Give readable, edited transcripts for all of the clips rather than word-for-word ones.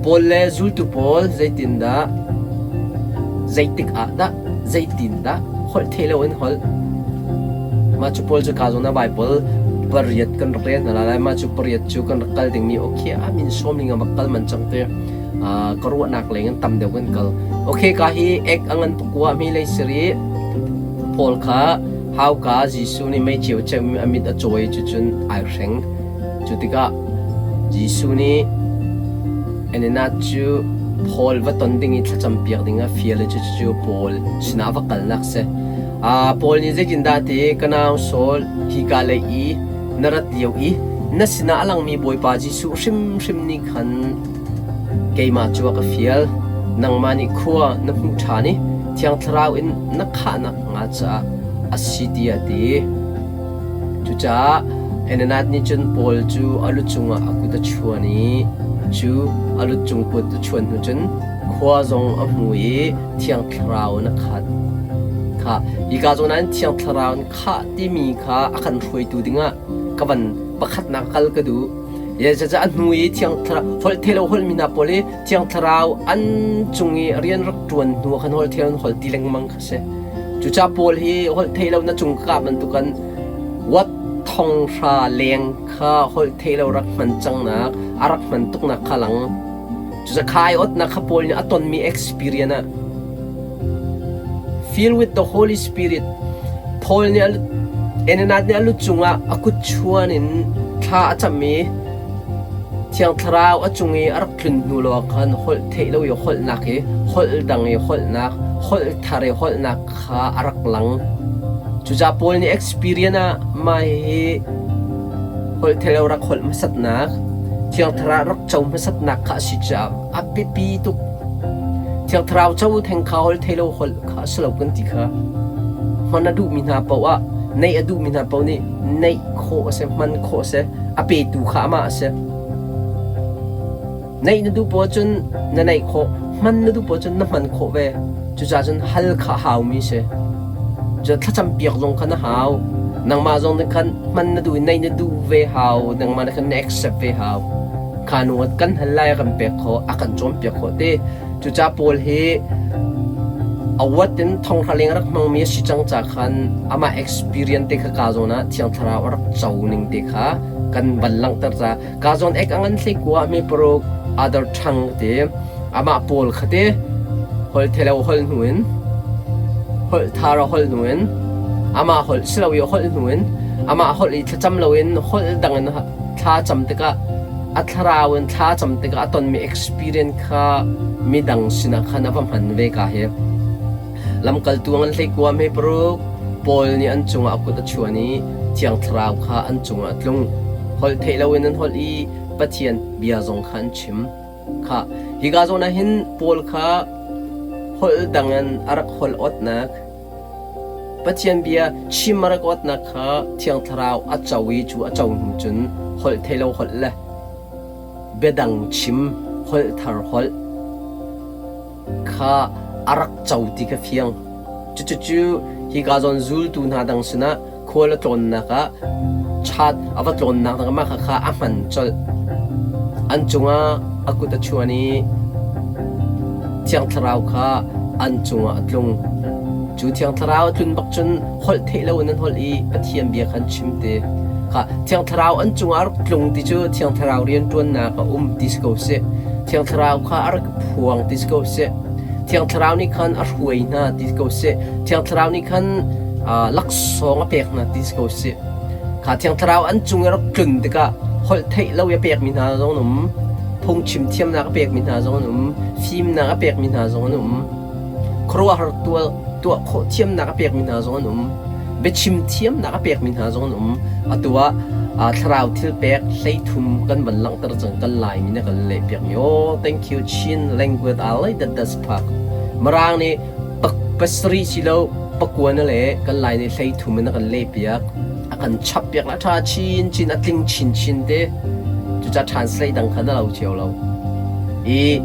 Paul le zultu pawl zeitindah, zeitik ah dah, zeitindah holh thei loin holh? Mah cu Paul cu kaa zawn ah Baibal pariat kan rak rel hna lai. Mah cu pariat cu kan rak kal dingmi okay a min sawm ning a rak kal man cang te. Ka ruahnak leng in tam deuh kan kal. Okay ka hi ek a ngan pakua mi lei siri Paul kha hauka Jesuh nih mei ceu ceu a mit a cawi cu cun ai hreng. Cu tikah Jesuh nih Ananias cu Paul va ton ding i thlacam piak ding a fial i cucu Paul sinah va kalnak si. Paul nih zeitindah a ti? Ka nau Saul, hika lei i na rat lio i na sinah a langmi Bawipa Jesuh hrimhrim nih khan keimah cu a ka fial. Nangmah nih khua na hmuh ṭhan i Thiang Thlarau in na khahnak hnga caah a si tiah a ti. Cucaah Ananias nih cun Paul cu a lu cungah a kut a chuan i cu a lu cung kut a chuan hnu cun khua zong a hmu i Thiang Thlarau in a khat. Kha hika zawn ah hin Thiang Thlarau in khah timi kha a kan hruaitu dingah ka van pakhatnak kal ka duh. Zeicahtiah a hnu i Thiang Thlarau holh theilo holhmi hna pawl i Thiang Thlarau an cung i rian rak ṭuan hnu ah khan holh theilo in holh ti lengmang kha si. Cucaah Paul hi holh theih lo na cung ka kah bantukan wat thong hra leng kha holh theih lo rak hman cangnak a rak hman tuknak kha lang. Cucaah kha ai otnak kha Paul nih a tonmi experience ah Fill with the Holy Spirit Paul nih Ananias nih a lu cungah a kut chuan in thla a cam i Thiang Thlarau a cung i a rak tlun hnu lawng khan holh theih lo i holhnak i holh dang i holhnak, holh thar i holhnak kha a rak lang. Cucaah Paul nih experience ah mah hihi holh theih lo rak holh hmasatnak, Thiang Thlarau rak co hmasatnak kha a si caah a biapi tuk. Thiang Thlarau co theng kha holh theih lo holh kha a si lo kan ti kha. Hman a duhmi hna paoh ah, neih a duhmi hna paoh nih neih khawh a si, hman khawh a si. A petu kha amah a si. Neih na duh poah cun na neih khawh, hman na duh poah cun na hman khawh ve. Cucaah cun hal kha a haumi si. Cun thlacam piak zong kha na hau. Nangmah zong nih khan hman na duh i neih na duh ve hau. Nangmah nih khan na accept ve hau. Kha nu kan hal lai a kan pek khawh, a kan cawnpiak khawh ti. Cucaah Paul hi awat in thonghra leng a rak hmangmi a si cang ca khan amah experience te kha kaa zawn ah Thiang Thlarau a rak co ning te kha kan van langhter ca kaa zawn ek a ngan hlei kua mi paruk other tongue te amah Paul kha te holh thelo holh hnu in holh thara holh hnu in amah holh silo i holh hnu in amah holh i thlacam loin holh dang in thla cam tikah a thlarau in thla cam tikah a tonmi experience kha midang sinah khan a va hman ve ka hi lamkaltu an hleikua hme paruk Paul nih an cungah a kut a chuan i Thiang Thlarau kha an cungah a tlung holh theih loin an holh i Pathian bia zong kha an chim kha hika zawn ah hin Paul kha holh dang in a rak holh awtnak Pathian bia chim a rak awtnak kha Thiang Thlarau a co i cu a co hnu cun holh theih lo holh le biadang chim holh thar holh kha a rak co ti kha fiang. Cucucu hika zawn zultu hna dang sinah khual a tlawnnak ah chat a va tlawnnak dang mah kha a hman colh. An cungah a kut a chuan i Thiang Thlarau kha an cungah a tlung. Cu Thiang Thlarau a tlun bak cun holh theih loin an holh i Pathian bia kha an chim ti. Kha Thiang Thlarau an cungah a rak tlung ti cu Thiang Thlarau rianṭuannak a um ti si ko seh. Thiang Thlarau kha a rak phuang ti si ko seh. Thiang Thlarau nih khan a hruai hna ti ko seh. Thiang Thlarau nih khan laksawng a pek hna ti si ko seh. Kha Thiang Thlarau an cung i rak tlun tikah holh theih lo i a pekmi hna zong an um, phungchim thiamnak a pekmi hna zong an um, fimnak a pekmi hna zong an um, khuaruahhar tuah khawh thiamnak a pekmi hna zong an um, biachim thiamnak a pekmi hna zong an um. Atu ah thlarau thil pek 13 kan van langhter cang kan Laimi na kan leh piakmi. Oh, thank you Chin language I like that that's park. Mirang nih pasarih si lo pakua na le kan Lai nih 13 in a kan leh piak. A kan chap piak la ṭha chin chin a tling chin chin te. Cucaah translate dang kha na lo cio lo. I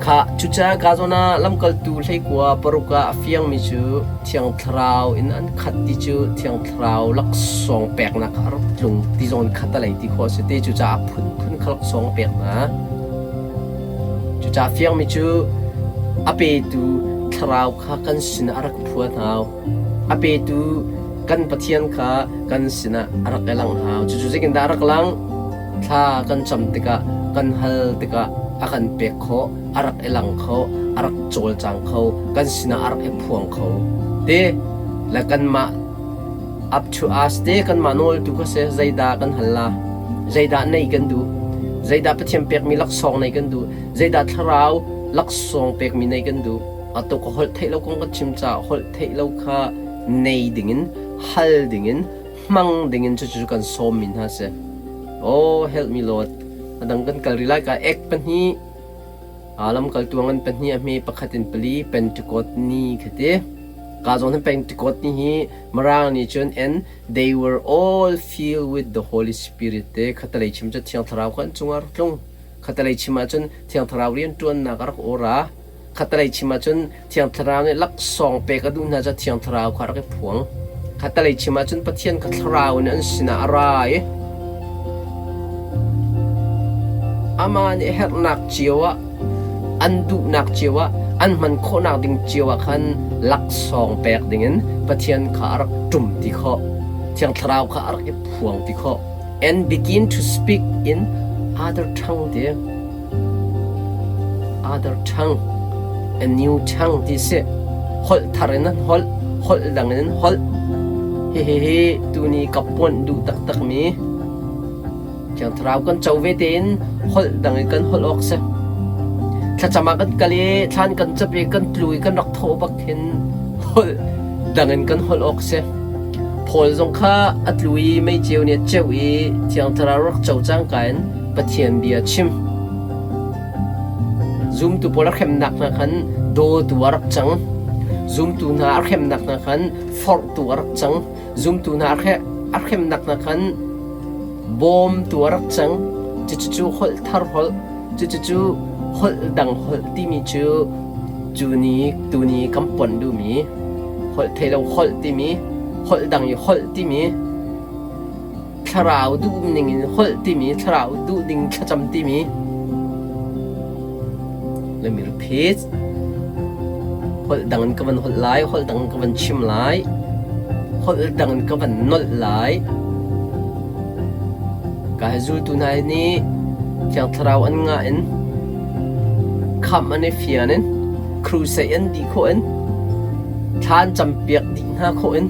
kha cucaah ka zawn ah lamkaltu 19 paruk ah a fiangmi cu Thiang Thlarau in an khat ti cu Thiang Thlarau laksawng peknak kha a rak tlung ti zawn khat a lei ti khawh a si te. Cucaah a phunphun kha laksawng a pek hna. Cucaah fiangmi cu a petu thlarau kha kan sinah a rak phuan hau. A petu kan Pathian kha kan sinah a rak i langh hau. Cucu zeitindah a rak langh? Thla kan cam tikah, kan hal tikah a kan pek khawh, a rak i lang kho, a rak cawlcang kho, kan sinah a rak i phuang kho. Te le kanmah up to us te kanmah nawl tu kha si zeidah kan hal la, zeidah nei kan duh, zeidah Pathian pekmi laksawng nei kan duh, zeidah thlarau laksawng pekmi nei kan duh. Atu ka holh theih lo kong kan chim caah holh theih lo kha nei dingin hal dingin hmang dingin cucu kan sawmmi hna si. Oh, help me Lord. A dang kan kal rih lai ka ek pahnih lamkaltu ngan pahnih a hme pakhat in pali Pentecost ni kha ti. Ka zawn hin Pentecost ni hi Mirang nih cun and they were all filled with the Holy Spirit te khatalei chim cu Thiang Thlarau kha an cungah rak tlung. Khatalei chim ahcun Thiang Thlarau rianṭuannak a rak ora. Khatalei chim ahcun Thiang Thlarau nih laksawng pek a duh hna cu Thiang Thlarau kha a rak i phuang. Khatalei chim ahcun Pathian kha Thlarau in an sinah a ra i amah nih herhnak cio ah an duhnak cio ah an hman khawhnak ding cio ah khan laksawng pek dingin Pathian kha a rak ṭum ti khawh. Thiang Thlarau kha a rak i phuang ti khawh. And begin to speak in other tongue ti. Other tongue, a new tongue ti si. Holh thar in an holh, holh dang in an holh. Hihihi tuni ka ponh duh taktak mi Thiang Thlarau kan co ve tein holh dang in kan holh awk si. Thlacam ah kan kal i thlan kan cap i kan tlu i kan rak thawh bak hin holh dang in kan holh awk si. Paul zong kha a tlu i meiceu nih a ceuh i Thiang Thlarau rak co cangka in Pathian bia chim. Zumtu pawl a hremnak hna khan dawtu a rak cang. Zumtu hna a hremnak hna khan forhtu a rak cang. Zumtu hna a hremnak hna khan bawmtu a rak cang. Cucu holh thar holh, cucu holh dang holh timi cu cu ni tuni kan pon duhmi holh thei lo holh timi holh dang i holh timi thlarau duh ning in holh timi thlarau duh ning thlacam timi let me repeat holh dang in ka van holh lai holh dang in ka van chim lai holh dang in ka van nolh lai ka he zultu hna nih thiang thlarau an ngah in khamh an i fian in crusade an dih khawh in thla an campiak dih hna khawh in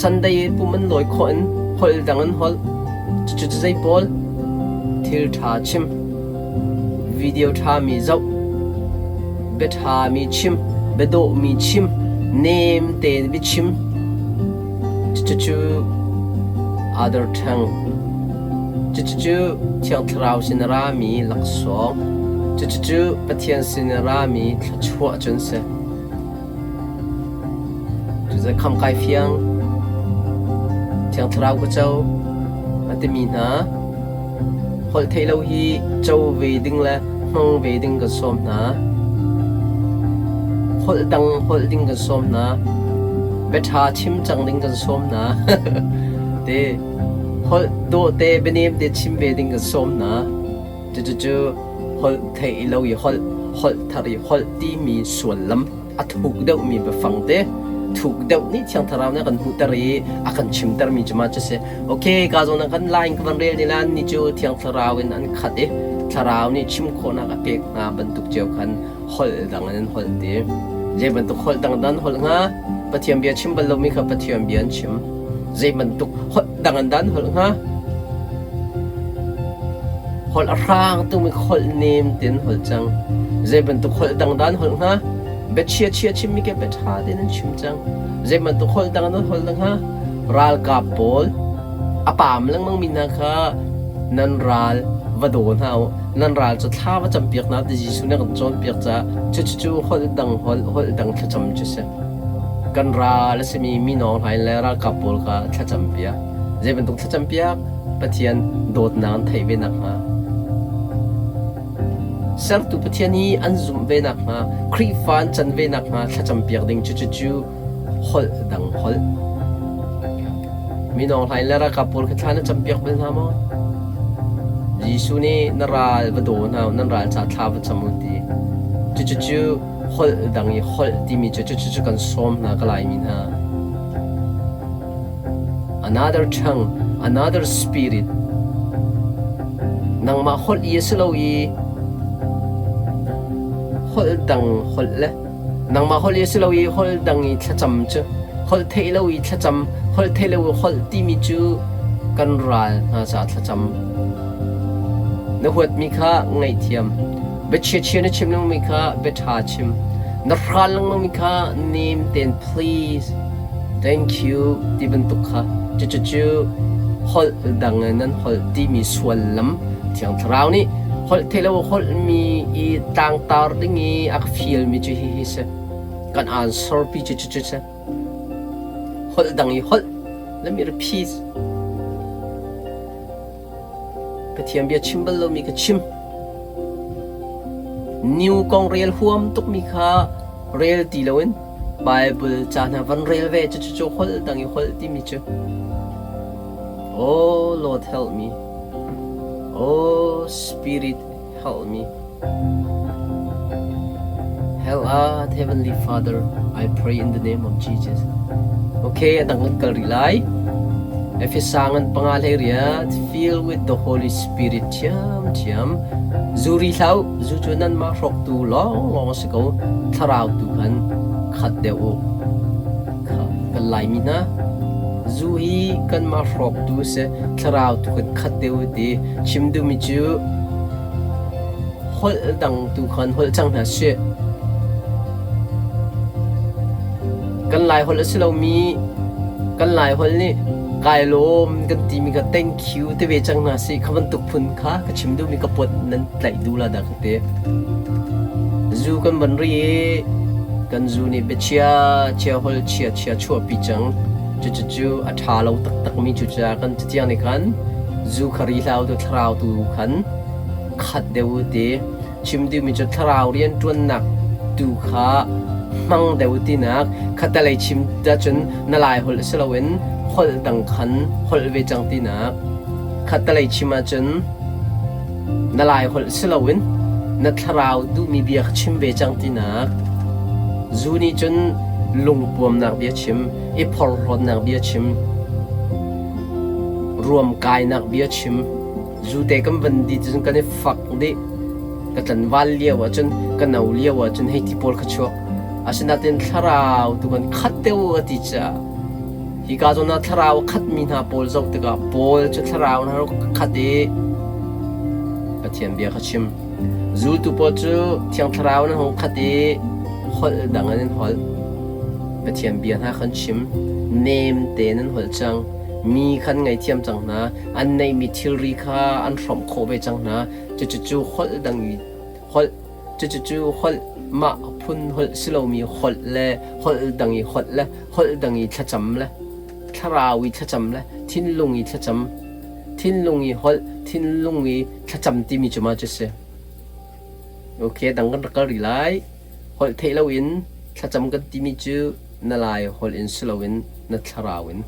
Sunday pum an lawi khawh in holh dang an holh. Cucu zei pawl? Thil ṭha chim, video ṭhami zoh, bia ṭhami chim, bia dawhmi chim, nem tein biachim. Cucu other tongue. Cucu Thiang Thlarau sin a rami laksawng. Cucu Pathian sin a rami thluachuah cu an si. Cucu kham kai fiang, Thiang Thlarau ka co a timi hna holh theih lo hi co ve ding le hmang ve ding kan sawm hna. Holh dang holh ding kan sawm hna. Biaṭha chim cang ding kan sawm hna. Te holh dawh te bianem te chim ve ding kan sawm hna. Cucu holh theih lo i holh, holh thar i holh timi sullam a thuk deuhmi biafang te thuk deuh nih Thiang Thlarau nih a kan hmuhter i a kan chimtermi cu mah cu si. Okay, ka zawn ah kan line ka van rel ni la ni cu Thiang Thlarau in an khat i Thlarau nih chim khawhnak a pek hna bantuk cio khan holh dang in an holh ti. Zei bantuk holh dang dan holh hnga? Pathian bia chim bal lomi kha Pathian bia an chim. Zei bantuk holh dang an dan holh hnga? Holh a hrang tumi holh nem tein holh cang. Zei bantuk holh dangdan holh hnga? Bia chia chia chimmi ke bia ṭha tein an chim cang. Zei bantuk holh dang an holh hnga? Ralkap pawl a paam lengmang mi hna kha nan ral va daw hna u. Nan ral cu thla va campiak hna ti Jesuh nih a kan cawnpiak caah cucu holh dang holh, holh dang thlacam cu si. Kan ral a simi minawng hlain le ralkap pawl kha thlacam piak. Zei bantuk thlacampiak Pathian dawtnak an theih ve nakhnga sertu Pathian hi an zumh ve nakhnga Khrihfa an can ve nakhnga thlacampiak ding cu cucu holh dang holh. Minawng hlain le ralkap pawl kha thla na campiak bal hna maw? Jesuh nih na ral va daw hna u, nan ral ca thla va cam u ti. Cucu holh dang i holh timi cu cucu kan sawm hna ka Laimi hna. Another tongue, another spirit. Nangmah holh i a si lo i holh dang holh le nangmah holh i a si lo i holh dang i thlacam cu holh theih lo i thlacam holh theih lo i holh timi cu kan ral hna caah thlacam. Na huatmi kha ngaihthiam. Biachia chia na chim lengmangmi kha biaṭha chim. Na hral lengmangmi kha nem tein please, thank you ti bantuk kha cucu holh dang in nan holh timi suallam Thiang Thlarau nih holh theih lo holhmi i tlangtar ding i a ka fialmi cu hihi si. Kan answer pi cu cucu si. Holh dang i holh, let me repeat. Pathian bia chim bal lomi ka chim. New kong rel huam tukmi kha rel ti loin Bible ca hna van rel ve cu cu holh dang i holh timi cu. Oh Lord help me. Oh Spirit help me. Help us, Heavenly Father, I pray in the name of Jesus. Okay, a dang kan kal rih lai. Efesa ngan panga hlei riat, fill with the Holy Spirit thiam thiam. Zu ri hlau, zu cu nan mah hrawk tu lawng lawng a si ko, thlarau tu khan khat deuh u. Kan Laimi hna, zu hi kan mah hrawk tu si, thlarau tu kan khat deuh u ti chim duhmi cu holh dang tu khan holh cang hna sih. Kan Lai holh a si lomi kan Lai holh nih kai lawm kan timi kha thank you ti ve cang hna sih. Kha bantuk phun kha ka chim duhmi ka pot nan tlaih duh la dah ka ti. Zu kan van ri i kan zu nih biachia chia holh chia chia chuahpi cang. Cucu a ṭha lo taktakmi cucaah kan catiang nih khan zu kha ri hlah u tu thlarau tu khan khat deuh u ti chim duhmi cu thlarau rianṭuannak tu kha hmang deuh u tinak khattelei chim ahcun na lai holh si loin holh dang khan holh ve cang tinak khattelei chim ahcun na lai holh si loin na thlarau duhmi bia kha chim ve cang tinak zu nih cun lungpuamnak bia chim i phorhlawtnak bia chim ruamkainak bia chim Zute kan van di cun kan i fak dih. Ka tlanval lio ahcun ka no lio ahcun hei ti pawl kha chuak. Asinain thlarau tu kan khat deuh a ti caah hika zawn ah thlarau a khatmi hna pawl zoh tikah Paul cu thlarau hna khat i Pathian bia kha chim. Zultu pawl cu Thiang Thlarau in an hung khat i holh dang in an holh. Pathian bia hna khan chim. Nem tein an holh cang. Mi khan ngaithiam cang hna. An neihmi thilri kha an hrawmh khawh ve cang hna. Cucu holh dang i holh cucu holh mah phun holh si lomi holh le holh dang i holh le holh dang i thlacam le thlarau i thlacam le thinlung i thlacam thinlung i holh thinlung i thlacam timi cu ma cu si. Okay, dang kan rak kal rih lai. Holh theih loin thlacam kan timi cu na lai holh in si loin na thlarau in.